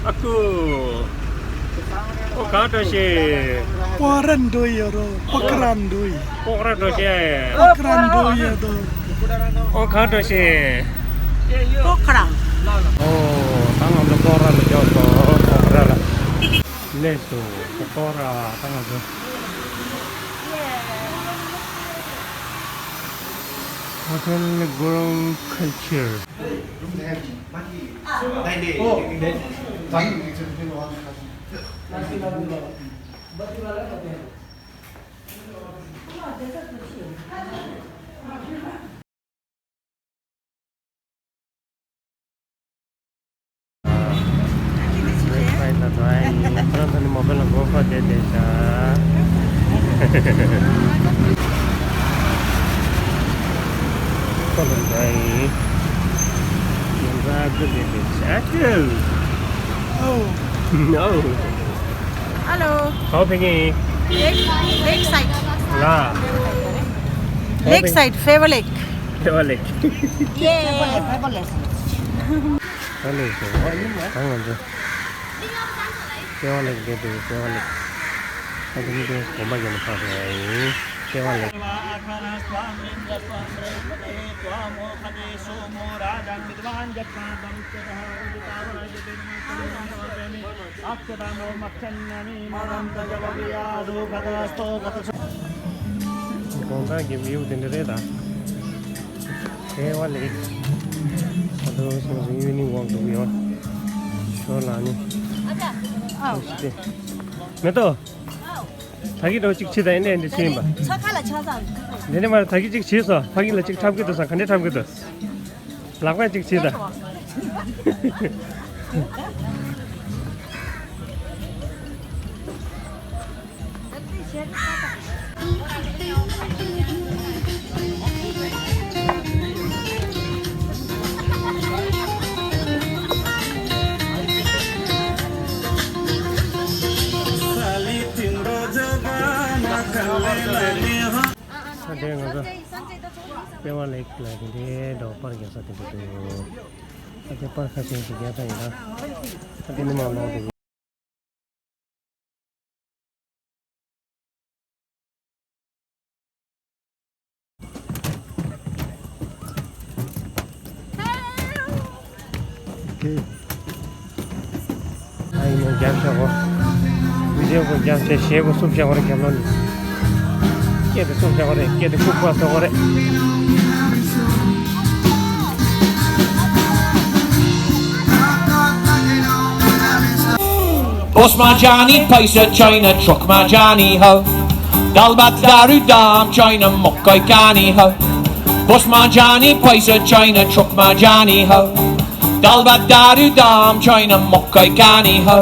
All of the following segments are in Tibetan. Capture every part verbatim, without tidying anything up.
ཨ་ཁུ། ཨོ་ག་འགྲོ་ཤེས། པོག་ར་འགྲོ་ཡོད་རོ། པོག་ར་འགྲོ་ཡོད། པོག་ར་འགྲོ་ཤེས། པོག་ར་འགྲོ་ཡོད་དོ། ཨོ་ག་འགྲོ་ཤེས། པོག་ར། ཨོ་ད་ང་ཚོ་པོག་ར་ལ་འགྱོ་སོང་། པོག་ར་ལ། ལས་སུ་པོག་ར་ད་ང་ཚོ། Hotel Gurung Culture. Website ལ་འགྲོ་ཡ་ཡིན། ཁྱེད་རང་ཚོ་ནི་མོ་བེལ་ལ་སྒོ་ཁ་བསྡད་བསྡད་ཤག་ཁོ་ལ་འགྲོ་ཡ་ཡིན། ང་ཚོ་ཨ་ཁུ་བསྡད་བསྡད་ཤག་ཨ་ཁུ། ཨོ། ཨོ། Hello. ག་པར་ཕེབས་མཁན་ཡིན། Lake, Lakeside. ལ། Lakeside, Favor Lake. Favor Lake. Yay. Favor Lake. ད་ལེགས་སོ། ད་ང་ཚོ་ཀེ་བ་ལེགས་བསྡད་འདུག་ཀེ་བ་ལེགས། ད་དེ་ནི་དེ་དགོན་པ་རྒྱབ་ལ་ཕར་འགྲོ་ཡ་ཡིན། ཀེ་བ་ལེགས། དགོང་དག་གི་བིའུ་དེ་འདྲ་རེད་ད། ཀེ་བ་ལེགས། ད་དུང་སོང་སོང་ཡུལ་ནི་འོག་འགྲོ་གི་ཡོད། ཞོར་ལ་ནི། ཨ་ཅག་ཨོ། མེ་ཏོག་ད་གི་འགྲོ་གཅིག་བྱེད་ད་ཡིན་ནས་འདི་ཕྱིན་པ། ཚ་ཁ་ལ་ཆ་ཚང་། འདི་ནི་མར་ད་གི་གཅིག་བྱེད་སོ། ཕ་གི་ལ་གཅིག་འཁྲབ་གི་འདུག་ས། ག་འདྲས་འཁྲབ་གི་འདུག་ལག་པ་གཅིག་བྱེད་ད། ད་དེ་ང་ཚོ་པེ་ཝ་ལེག་ལ་དེ་འདྲའི་འགྲོ་པར་རྒྱག་ས་དེ་འདྲ་འདུག་ད་དེ་པར་ཁ་ཤས་ཤིག་རྒྱག་ས་ཡིན་ན། ད་དེ་ནི་མ་ལོག་འདུག་ཨ་ཡིན་ནའི་རྒྱབ་བཞག་གོ། བི་ཌིའོ་གོ་རྒྱབ་བྱས་གཞས་གོ་སུབ་བཞག་གོ་རེ་རྒྱབ་ལོག་ནས། སྐད་དེ་སུབ་བཞག་གོ་རེ། སྐད་དེ་ཁུག་པ་བཟོ་གོ་རེ། Boss my Johnny, paisa China, truck my Johnny ho. Dalbat daru dam China, mokai kani ho. Boss my Johnny, paisa China, truck my Johnny ho. Dalbat daru dam China, mokai kani ho.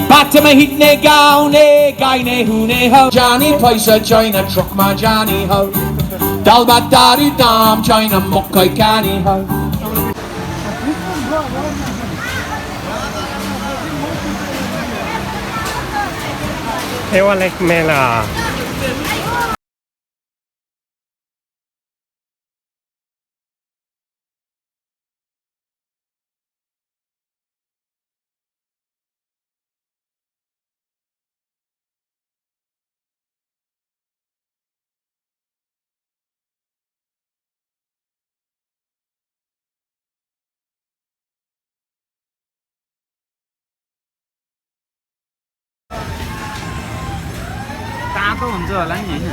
Patama hitne gaune, gaine hune ho. Johnny, paisa China, truck my Johnny ho. Dalbat daru dam China, mokai kani ho. ཨེ་ཝ་ལེག་མེ་ལ། कहाँ को हुन्छ होला नि, होइन?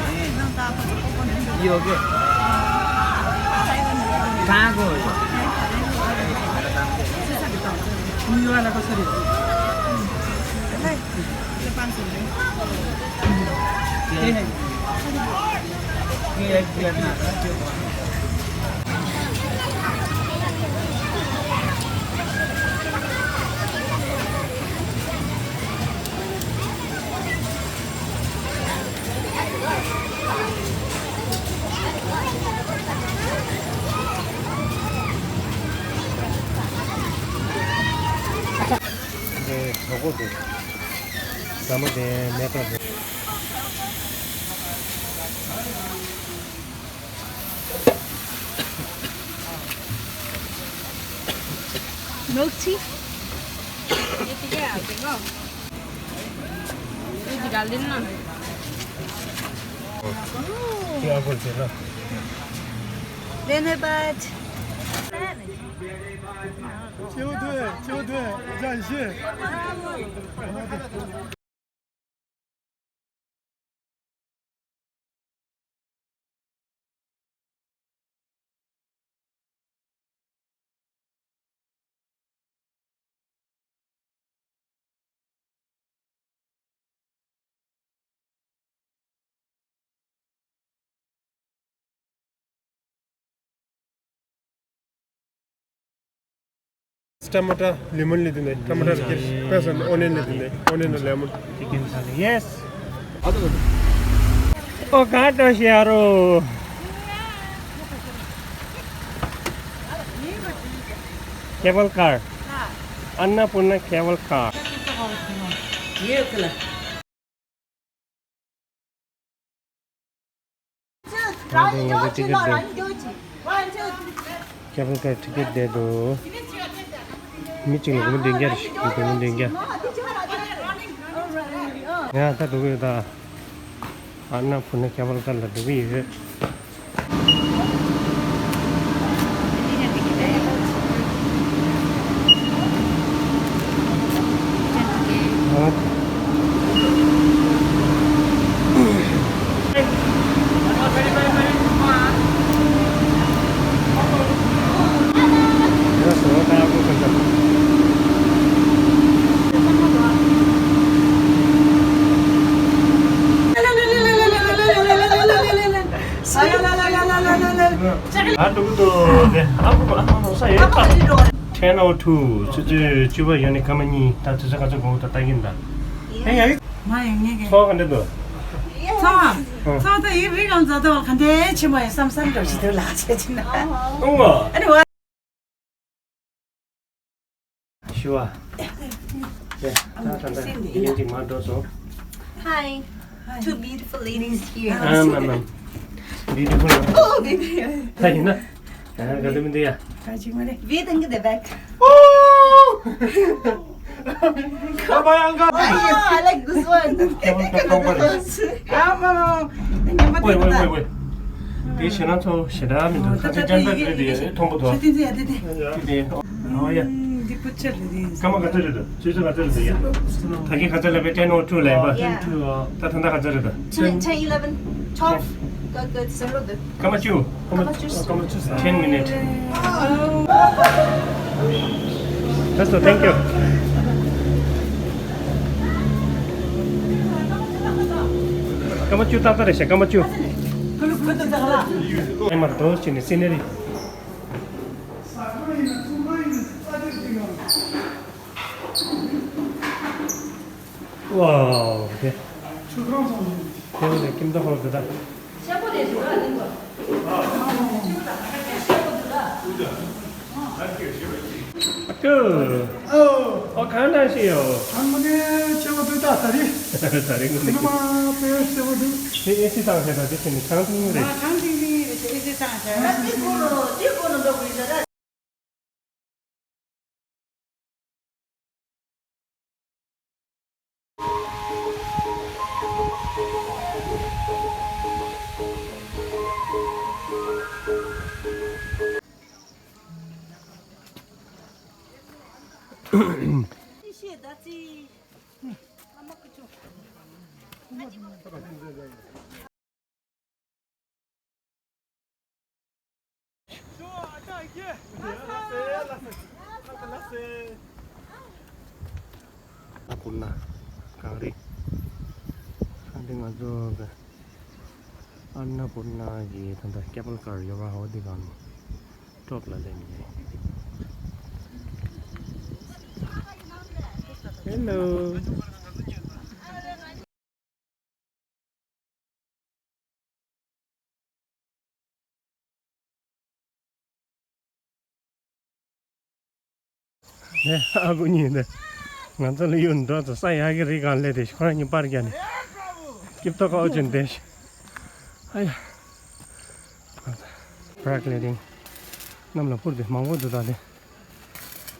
यो के? कहाँको हो यो? उयोवाला कसरी हो? ཟ་མ་དེ་མེད་པ་རེད། Milk tea? Lenin Bad. Tomato, lemon le dine, tomato le kiri, pesan, onion le dine, onion le lemon. Chicken salad, yes. Oh, God, oh, Sharo. Cable car. Annapurna cable car. ད་དུང་ང་ཚོ་ཊི་ཀེ་ཊི་བསྡད། ཁྱབ་ཁ་ཊི་ཀེ་ཊི་བསྡད་འདུག་མི་གཅིག་ལ་སྒོར་མོ་བདུན་བརྒྱ་རེ་ཞིག་སྒོར་མོ་བདུན་བརྒྱ། ཡ་ད་འགྲོ་གི་ཡོད་ད། ཨ་ན་ཕུ་ན་ཁྱབ་ཁ་ལ་འགྲོ་གི་ཡོད། ཨ་འགྲོ་གི་འདུག་ནས་ཨ་ཁུ་ཨ་ཧ་ཧ་ས་ཡོད་ཁ། Ten oh two ཆུ་ཚོད་བཅུ་པ་ཡོད་ནས་སྐར་མ་གཉིས་ད་དུས་ཚོད་ག་ཚོད་འགོར་ད་ལྟ་གིན་ད། ཨེ་ཡ་ཡིག་མ་ཡོང་ངེས་ཀྱི། ཚོགས་ག་འདྲ་འདུག་ཚོགས་ཚོགས་ད་ཡིག་རིགས་རང་མཛའ་ད་བར་ག་འདྲའི་ཆེ་མ་ཡོད་བསམ་བསམ་འགྲོ་ཞིག་འདུག་ལགས་ཆེ་ཆེ་ན། ཨུང་བ། ཨ་ནི་བ། ཞུ་བ། ཡ། ད་ད་ད་ཡིན་ཅིག་མ་འགྲོ་སོང་། Hi. Hi. Two beautiful ladies here. ཨམ་ཨམ་ཨམ། Beautiful. Oh, baby. ད་ཡིན་ན། ཨ་ག་ལེ་མི་འདུག་ཡ། ད་ཅིག་མ་རེད། Wait and get back. Bye bye, uncle. Ah, I like this one. ཨམ་ཨམ་ཨམ། Wait, wait, wait, wait. དེ་ཞེ་ན་ཚོ་ཞེ་དྲག་མི་འདུག་ཁ་ཆེ་ཅན་ད་དེ་དེ་མཐོན་པོ་འདུག་དེ་དེ་ཡ་དེ་དེ། ཨོ་ཡ། འདི་པུ་ཅར་རེད། སྐར་མ་ག་ཚོད་རེད་འདུག་ཆུ་ཚོད་ག་ཚོད་རེད་འདུག་ཡ། ད་གིན་ག་ཚོད་ལབ་པའི་ten oh two ལབ་པ། Yeah. ད་ད་ལྟ་ག་ཚོད་རེད་འདུག Ten, ten, eleven, twelve. ག་ག་ཟེར་རོ་འདུག་སྐར་མ་བཅུ། སྐར་མ་བཅུ། སྐར་མ་བཅུ། Ten minute. That's all, thank you. སྐར་མ་བཅུ་ཏག་ཏག་རེད་ཤག་སྐར་མ་བཅུ། ཨེ་མར་དོ་ཕྱིན་ནས་སི་ནེ་རི། ཝའོ། དེ། ཆུ་ཁང་སོང་། དེ་ནས་ཀིམ་ཏོ་ཧོལ་དེ་དག་ཨ་ཀུ། ཨོ་གང་འདྲ་ཞིག་ཡོད། ཨ་མ་ནི་ཆེ་བ་འདུག་ད་ད་རེས། ད་རེས་ངོ་ནི། ཨ་མ་དཔེ་ཆེ་བ་འདུག་དེ་ཨེ་སི་བཏང་བྱས་ད་དེ་བྱས་ནས་གྲང་ཐུང་རེད། ཨ་གྲང་ཐུང་ཐུང་རེད་ཨེ་སི་བཏང་བྱས། ཨ་ནི་ཁོ་རོ་དེ་ཁོ་རོ་འགྲོ་དགོས་ཡིན་ད་ར། ཨ་ཁུ་ན་གངས་རི། ཨ་འདི་ང་ཚོ་གི་ཨ་ན་པུར་ན་གི་ད་ལྟ་ཀེ་བལ་ཀར་ཡོད་པ་འོ་འདི་གང་ནི་ཊོབ་ལ་སླེབས་ནས། ཧེ་ལོ། ནས་ཨ་ཁུ་གཉིས་ནས་ང་ཚོ་ལ་གཡུག་འགྲོ་ཚོ་ས་ཡག་གི་རི་སྒང་སླེབས་ཏེ་ཁོ་རང་གཉིས་པར་རྒྱག་ནས་སྐྱིབས་ཐོ་ཁ་འོ་ཅན་དེ་ཨ་ཡ་པ་ར་གི་ལའི་ཌིང་གནམ་ལ་འཕུར་ཏེ་མང་པོ་འདུག་ད་དེ།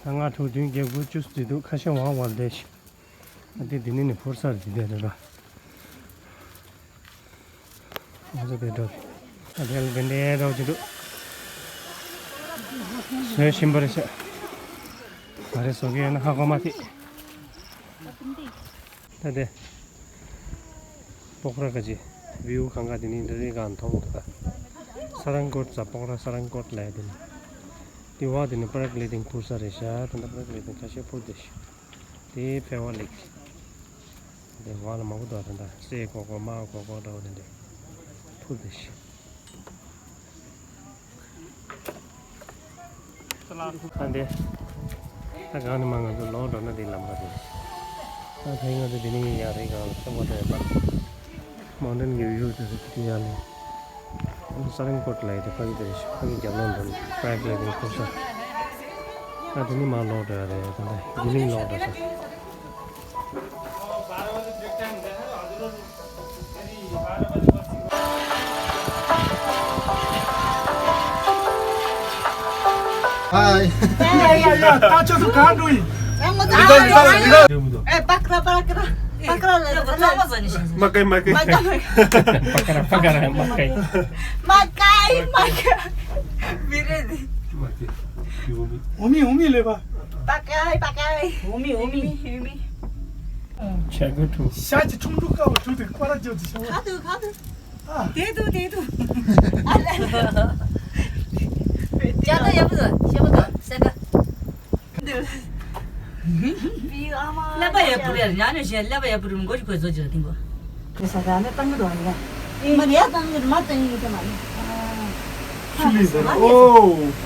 ད་ལྔ་དྲུག་བདུན་བརྒྱད་དགུ་བཅུ་ཙམ་འདུག་ཁ་ཤས་དབང་བར་བསྡད་ཤག་ཨ་དེ་འདི་ནས་ནི་འཕུར་ས་རེད་འདི་དེ་རེད་པ། ང་ཚོ་དེ་འགྲོ་རེད། ཨ་དེ་ལ་དེ་འདྲའི་འགྲོ་གི་འདུག་བཟོས་ཤིང་པ་རེད་ཤག་ང་རེ་བཟོ་གི་ཡོད་ན་ཧ་གོ་མ་ཐིག་ད་དེ། པོག་ར་ག་ཅི། བིའུ་གང་ག་དེ་ནི་འདྲ་རེ་གང་མཐོང་འདུག་ད། ས་རང་ཀོད་ས་པོག་ར་ས་རང་ཀོད་ལ་ཡ་དེ་ནི། དེ་བ་དེ་ནི་པ་ར་གི་ལེ་ཏིང་འཕུར་ས་རེད་ཤག་ད་ལྟ་པ་ར་གི་ལེ་ཏིང་ཁ་ཤས་འཕུར་བསྡད་ཤག་དེ་ཕེ་བ་ལེགས། དེ་བ་ལ་མང་པོ་འདུག་ད་ལྟ་སའི་གོ་གོ་མ་གོ་གོ་འདྲ་བོ་དེ་འདྲ་འཕུར་བསྡད་ཤག་ཨ་འདི། ད་གང་ནས་མ་ང་ཚོ་ལོག་འགྲོ་ན་འདི་ལམ་ཁ་དེ། ད་ཕན་ང་ཚོ་འདི་ནས་ཡར་རེད་གང་ལ་ཆེན་པོ་དེ་ཡོད་པ། མོན་ཊེན་གྱི་བིའུ་དེ་ཚོ་དེ་ཡར་ལས། ས་རིང་ཀོད་ལ་ཡི་དེ་ཕ་གི་དེ་རེད་ཤག་ཕ་གི་རྒྱབ་ལོགས་འགྲོ་ན་པ་ར་གི་ལེ་ཏིང་འཕུར་ས། ད་འདི་ནས་མར་ལོག་འགྲོ་ཡ་རེད་ད་ལྟ་ཡུན་རིང་ལོག་འགྲོ་ས། ཧའི། ཡ་ཡ་ཡ། ད་ཁྱོད་ཚོ་གང་འགྲོ་ཡིན། ཨེ། པ་ཀ་ར་པ་ཀ་ར། པ་ཀ་ར་ལ་ལ་ལ། མ་ཀའི་མ་ཀའི། མ་ཀའི་མ་ཀའི། པ་ཀ་ར་པ་ཀ་ར་མ་ཀའི། མ་ཀའི་མ་ཀའི། མི་རེད་དེ། མ་ཀའི། འོ་མི་འོ་མི་ལེ་བ། པ་ཀའི་པ་ཀའི། འོ་མི་འོ་མི་འོ་མི། ཆ་ག་ཁྲུ། ཤ་ཅི་ཁྲུང་ཁྲུང་ཀ་བ་ཁྲུ་དེ་ཀ་ར་ཅོ་ཅི་ཤ་བ། ཁ་ཐུ་ཁ་ཐུ། ཨ། དེ་དུ་དེ་དུ། ཨ་ལ་ལ། ཅ་ད་ཡ་བུ་དུ་ཤ་བུ་དུ་སེ་ཀ། དུ། བི་ཨ་མ། ཀླད་པ་ཡ་བུ་རེ་ཉ་ཉོ་ཤེ་ཀླད་པ་ཡ་བུ་རུ་མགོ་ཅི་ཁོས་ཟོ་ཅི་ར་ཏིང་གོ། དེ་ས་ད་ནི་ཏང་གི་དོ་ཡ། མ་རེ་ཡ་ཏང་གི་མ་ཏང་གི་དེ་མ་རེད། ཆུ་ལི་ཟེར། ཨོ།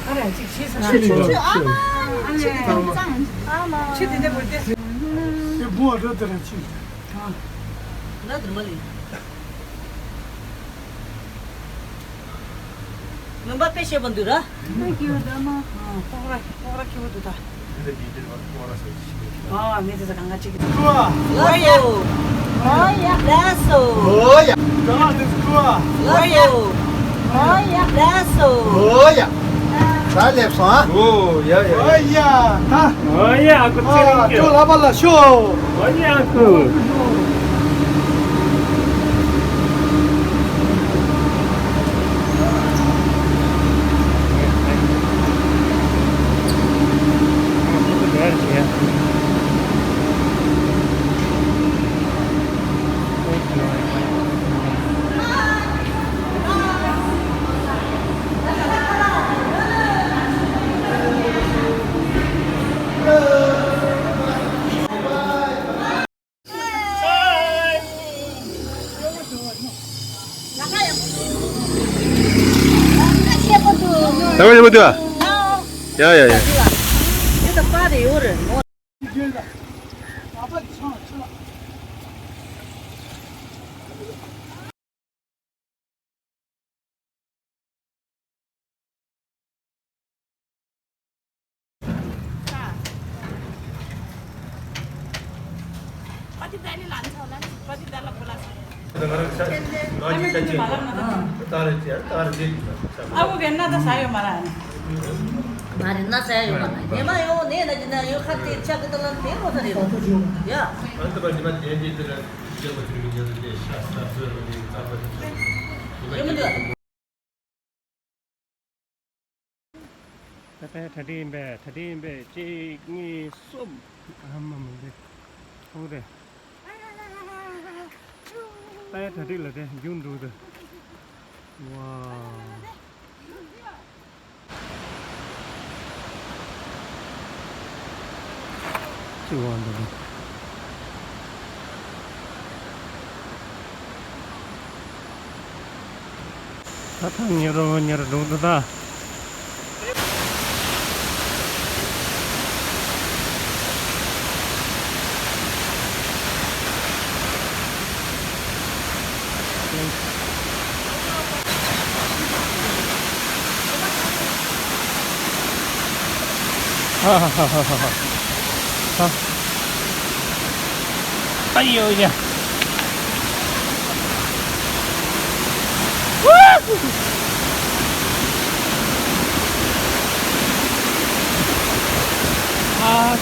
ཨ་ར་ཅིག་ཤེས་ས་ཆུ་ལི་ཟེར། ཨ་མ་ཆུ་ལི་ཟེར། ཨ་མ་ཆུ་དེ་འདྲ་བོར་ཏེ། དེ་བུ་བ་འགྲོ་དེ་ར་ཆུ། ཨ། ན་དུར་མ་ལི། མུན་པ་དཔེ་ཤེས་པ་འདུག་ར། ཨ་ཀི་བ་ད་མ། ཨ་ཀོག་ར་ཀོག་ར་ཀི་བ་འདུག་ད། ཨ་མི་དེ་ཚོ་གང་ག་ཅིག་ཨ་མི་དེ་ཚོ་གང་ག་ཅིག་ལགས་སོ། ཨོ་ཡ། ལགས་སོ། ཨོ་ཡ། ལགས་སོ། ཨོ་ཡ། ལགས་སོ། ཨོ་ཡ། ད་སླེབས་སོང་ཨ། ཨོ་ཡ་ཡ། ཨོ་ཡ། ད། ཨོ་ཡ་ཨ་ཁུ་ཚེ་རིང་གི། ཁྱོད་ལག་པ་ལ་ཤོག་ཨོ་ཡ་ཨ་ཁུ། ཡ་ཡ་ཡ། ད་ལྟའི་གྲ་སྒྲིག་ཡིན་པས། གྲ་སྒྲིག་ཡིན་པས། གཅིག་གཉིས་གསུམ། ཨ་མ་མ་འདི་ཐོང་རེ། ད་ཡ་གྲ་སྒྲིག་ལ་དེ་རྒྱུན་འགྲོ་དེ། ཝ། ཅི་བ་འདུག་ད་ཐང་ཉེ་རོ་ཉེ་རོ་འགྲོ་འདུག་ད། ཨ་ཡོ་ཡ།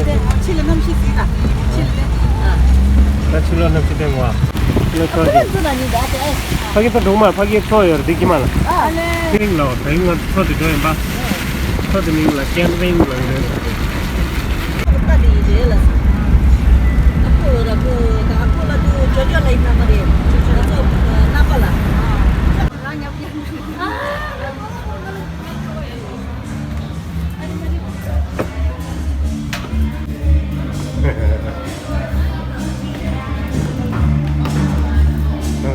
ཕྱི་ལ་གནམ་གཤིས་གཟིགས་དང་། ཕྱི་ལ་ལས། ད་ཕྱི་ལོགས་གནམ་གཤིས་བསྟན་གོ། ཕྱི་ལོགས་ཕྱོགས་ཀྱི། ཕ་གི་ད་འགྲོ་མ། ཕ་གི་ཕྱོགས་ཡོད་རེད། འདི་ཀྱི་མ་ལ། ཨ་ལེ། ཚེ་རིང་ལགས། ད་ཡིན་ང་ཚོ་འདི་འགྲོ་ཡིན་པ། ཚོ་དེ་མིང་ལ་ཀེམ་པིང་ལ་རེད། ཨ་ཁུ་ལ་དུ་ཇོ་ཇོ་ལ་ཡིན་ན་མ་རེད། ང་ཚོ་རྣམ་པ་ལ།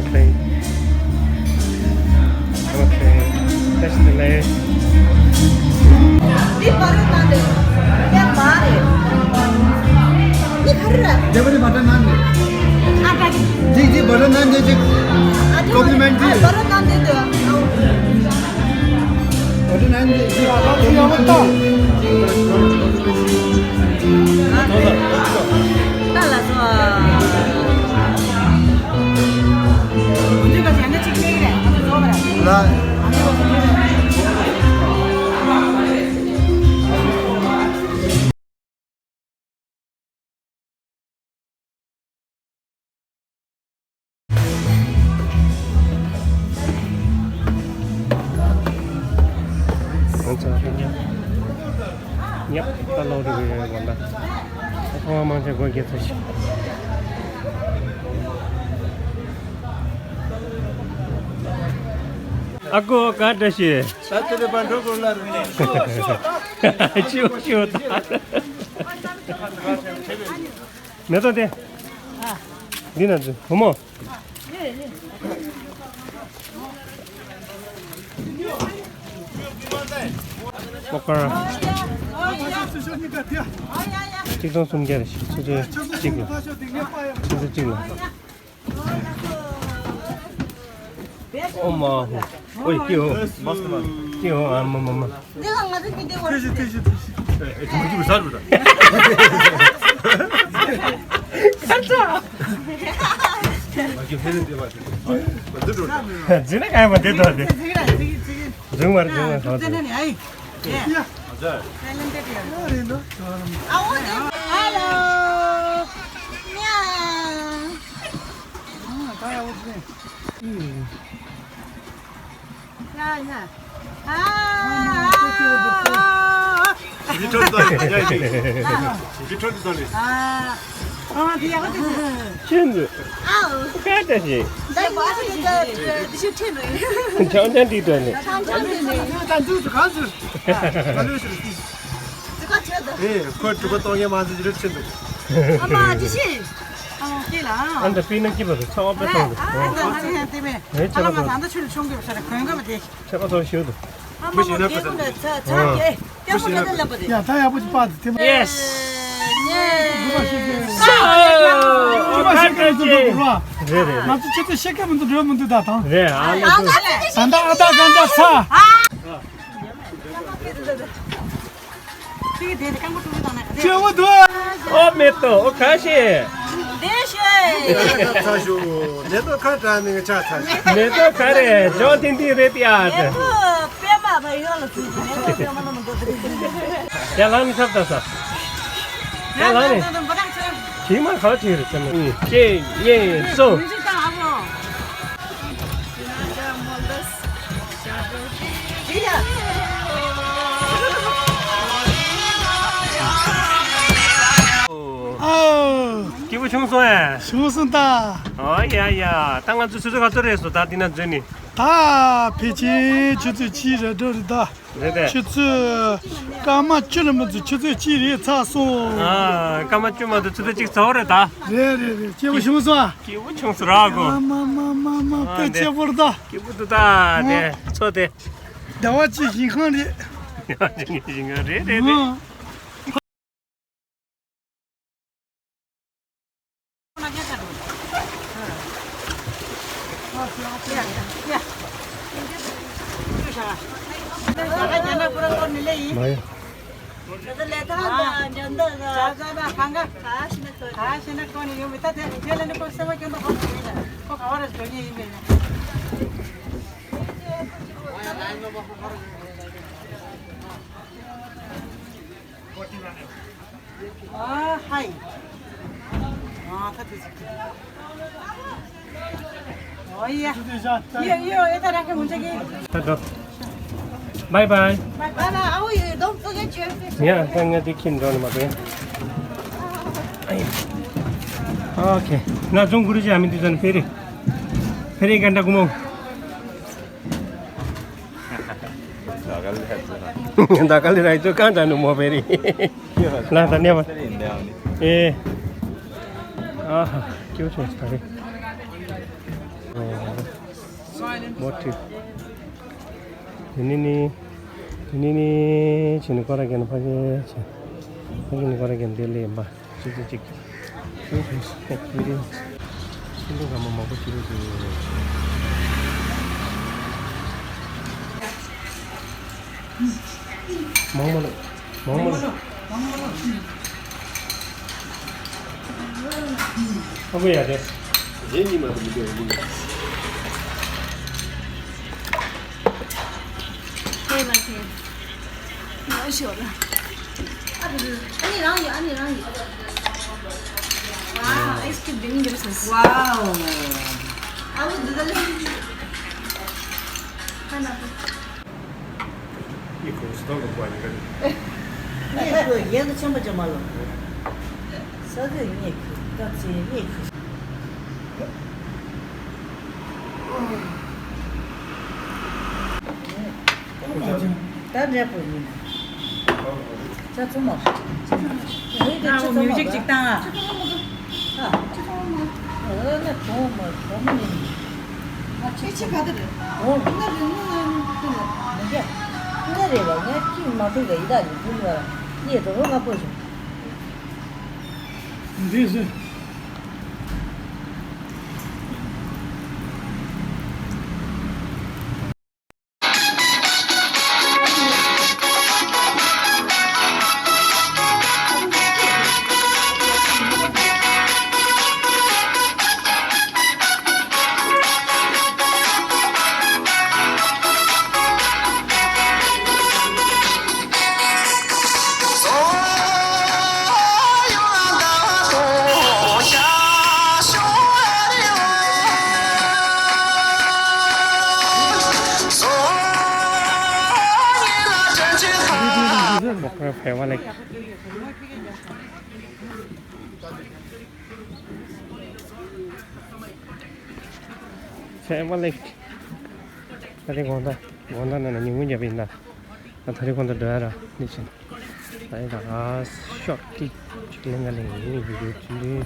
Okay. Okay. That's the last. འདི་བ་ར་ནང་ནས་ཡང་མ་རེད། འདི་ག་རེ་རེད། འདི་བ་ར་ནང་ནས། ཨ་ཀ་ཀི། འདི་འདི་བ་ར་ནང་ནས་འདི། ཨ་ཀ་ཀི། Complimentary། བ་ར་ནང་ནས་འདི། བ་ར་ནང་ནས་འདི། ད་ལ་སོ། ལ། ང་ཚོ་ཉབ་ཉབ་ད་ལོ་རུ་བའི་དགོན་པ། ཁོང་མང་ཆེ་སྒོ་རྒྱག་ཚར་ཤག་ཨ་ཁུ་ག་འདྲ་ཞིག་ད་དེ་ནས་བར་འགྲོ་དགོས་ལ་རུ། ཤིའུ་ཤིའུ་ད། མེ་ཏོག་དེ། འདི་ན་འདི་བུ་མོ། ལོ་ཀར། གཅིག་སྟོང་སུམ་བརྒྱ་རེད། ཆུ་ཚོད་གཅིག་ལ། ཆུ་ཚོད་གཅིག་ལ། ཨོ་མ་ཧོ། ཨོ་ཡ་ཀི་ཧོ། མ་སུ་མ། ཀི་ཧོ། ཨ་མ་མ་མ། འདི་ལ་ང་ཚོ་མི་འདི་བར། ཐེ་ཤི་ཐེ་ཤི་ཐེ་ཤི། ཨེ་ཨེ་ཅི་མ་ཅི་མ་ཟ་རུ་ད། ཁ་ཚ། མ་ཅི་ཧེ་རེ་འདི་བ་དེ། མ་འདི་འགྲོ་ད། ཛི་ན་ག་ཡ་མ་འདི་འགྲོ་དེ། ཛི་གི་ར་ཛི་གི་ཛི་གི། ཛུང་མ་རེད། ཛུང་མ་རེད། ཛུང་ཙེ་ན་ནི་ཨའི། ཡ། ཛ། ཐའི་ལེན་ཌི་ཡ། ཨ་འོ་ནི། ཧེ་ལོ། ཉ། ཨ་ད་ཡ་འོ་ཙེ། ཡ་ཡ། ཨ། ཞི་ཁྲོན་དུ་ལི། ཞི་ཁྲོན་དུ་ལི། ཨ། ཨ་དེ་ཡག་པོ་དེ། ཆུན་དུ། ཨའོ། ཀ་ཏ་ཞིག་ད་ཡག་པོ་དེ་དེ་ཆུ་ཁྲིད་རེད། ཆང་ཆང་དེ་དོན་ནི། ཆང་ཆང་དེ་ནི། ད་འདུག་ག་ཟེར། ད་ལོས་ཟེར། དེ་ག་ཆོད་དོ། ཨེ་ཁོ་གྲུ་པ་གཏོང་མཁན་མ་ཟེར་རེད་ཆུན་དུ། ཨ་མ་དེ་ཤི། ཨ་སྐྱེས་ལ། ཨ་འདྲ་པི་ན་སྐྱིད་པ་དང་ཚ་བ་དཔེ་ཐོག་ཏུ། ཨ་འདྲ་ཧ་རི་ཧན་དེ་མེད། ཨེ་ཨ་ལ་མ་ད་འདྲ་ཆུ་ལ་ཆུང་གི་བྱ་ར་གོན་གི་མ་དེ། ཆ་བ་ཐོག་ཞུ་དུ། ཨ་མ་མ་དེ་ཀུན་ལ་ཚ་ཚ་སྐྱེ་སྐྱེ་མོ་ལ་ལ་ལ་པ་དེ། ཡ་ད་ཡག་པོ་ཅིག་པ་དེ་མ། ཡེས། ཡེ། ཨོ་ཁ་ཁ་ཅི། རེད་རེད། ང་ཚོ་ཆུ་ཚོད་ཕྱེད་ཀ་མི་འདུག་འགྲོ་མི་འདུག་ད་དང་། རེད་ཨ་ལ། ད་ད་ཨ་ད་ག་འདྲ་ས། ཅེ་བོ་དུ། ཨོ་མེ་ཏོ་ཨོ་ཁ་ཤེ། དེ་ཤེ། ཚ་ཞུ། མེ་ཏོ་ཁ་གྲག་ནི་ཆ་ཚ་ཤེ། མེ་ཏོ་ཁ་རེ་ཇོ་ཐིན་ཐིན་རེད་ཡ། མེ་ཏོ་པད་མ་བ་ཡོ་ལ་ཚུལ་གྱི་མེ་ཏོ་པད་མ་ལ་མི་འདོད་དེ། ཡ་ལ་ནི་ཁབ་ད་ས། ཡ་ལ་ནི། ཁྱིམ་མ་ཁ་ཆེ་རེད་ཚེ་མ། ཅེ་ཡེ་སོ། བྱུང་སོང་ཨེ། བྱུང་སོང་ད། ཨོ་ཡ་ཡ། ད་ང་ཚོ་ཆུ་ཚོད་ག་ཚོད་རེད་སོང་ད་འདི་ན་འཛུལ་ནི། ད་ཕལ་ཆེར་ཆུ་ཚོད་གཅིག་རེ་འགྲོ་རེད་ད། རེད་དེ། ཆུ་ཚོད་སྐར་མ་བཅུ་ལ་མ་འཛུལ་ཆུ་ཚོད་གཅིག་རེད་ཚར་སོང་། ཨ། སྐར་མ་བཅུ་མ་འཛུལ་ཆུ་ཚོད་གཅིག་ཚར་བ་རེད་ད། རེད་རེད་རེད། སྐྱིད་པོ་བྱུང་སོང་ཨ། སྐྱིད་པོ་བྱུང་སོང་ར་གོ། མ་མ་མ་མ་དཔེ་སྐྱིད་པོ་རེད་ད། སྐྱིད་པོ་འདུག་ད་དེ་ཚོ་དེ། ཟླ་བ་གཅིག་ཞིང་ཁམས་རེད། ཞིང་ཁམས་རེད་རེད་རེད། ཨ་ཧའི། ཨ་ད་དེ་ཟིག་ཨོ་ཡ། ཡོ་ཡོ་ཨེ་ད་ར་ཁེ་མུན་ཆ་གི། Bye bye. Bye bye. ཨ་ཝ་ཡོ་don't forget your fish. ཡ་ད་ང་དེ་ཁྱིམ་འགྲོ་ནི་མ་དེ། ཨོ་ཁེ། ང་ཚོང་གུ་རུ་ཅི་ཨ་མི་དུ་ཚན་ཕེ་རི། ཕེ་རི་གན་ད་གུ་མོ། ད་ག་ལེ་ར་ཚོ་གང་ད་ནུ་མོ་བེ་རི། ལ་ད་ནེ་བ། ཨེ། ཨ་ཧ། ཀྱུ་ཆོ་ཆ་རེ། མོ་ཏི། དེ་ནི་ནི། དེ་ནི་ནི། ཆེ་ནི་ཀོ་ར་གན་ཕ་གི་ཆེ། ཕ་གི་ནི་ཀོ་ར་གན་དེ་ལེ་ཡིན་པ། གཅིག་གཅིག་གཅིག་ཁྱེད་ཚོ་ཁྱེད་རིང་ཁྱེད་ཚོ་ག་མ་མང་པོ་ཞིག་རེད་འདུག་མང་མ་ལ། མང་མ་ལ། ཨ་ཁུ་ཡ་དེ། རྗེས་གཉིས་མ་གཏོགས་མི་འདུག་ཡ་མི་འདུག་ཧེ་མ་ཁེ། ང་ཤོར་ལ། ཨ་རེ་རེ། ཨ་ནི་རང་ཡོད། ཨ་ནི་རང་ཡོད། Wow, ice cream dangerous. Wow. ཨ་ལོ་འདི་ད་ལེ། ཁ་ན་ཁོ། ཡི་ཁོ་སི་ཐོག་གི་བཀའ་ཡི་ག་ནི། ངས་ཁོ་ཡན་དུ་ཆེན་པོ་ཅན་མ་ལོ། ས་དེ་ངས་ཁོ་ད་ཚེ་ངས་ཁོ། ད་འདྲ་པོ་ཡིན། ཅ་ཚོ་མ། ངའི་དེ་ཅི་ཚོ་མ། ཅིག་ཅིག་བཏང་ཨ། ཨ། ཨ་ན་གོང་མ་གོང་མ་ཡིན། ཨ་ཅི་ཅི་ག་དེ་རེད། གོང་མ་རེད་ན་ཡང་དེ་ལ་མི་རྒྱ། ང་རེད་ལ་ང་ཅི་མ་ཐུག་ལ་ཡི་དྭགས་ལ་འགྲུལ་བ་ལ་ངས་དོ་རོ་ང་པོ་བྱུང་། འདི་སུ། ཕལ་བ་ལེགས། ཕལ་བ་ལེགས། ད་རེས་དགོང་དག་དགོང་དག་ན་ན་ཉིན་གུང་རྒྱབ་ཡིན་ད། ད་ད་རེས་དགོང་དག་འགྲོ་ཡ་ར་ནི་ཕྱིན། ད་ཡིན་ད་ཨ་ཤོག་ཀི་ཅིག་ལེན་ག་ལེན་ཡིན་བི་ཌིའོ་ཅིག་ལེན།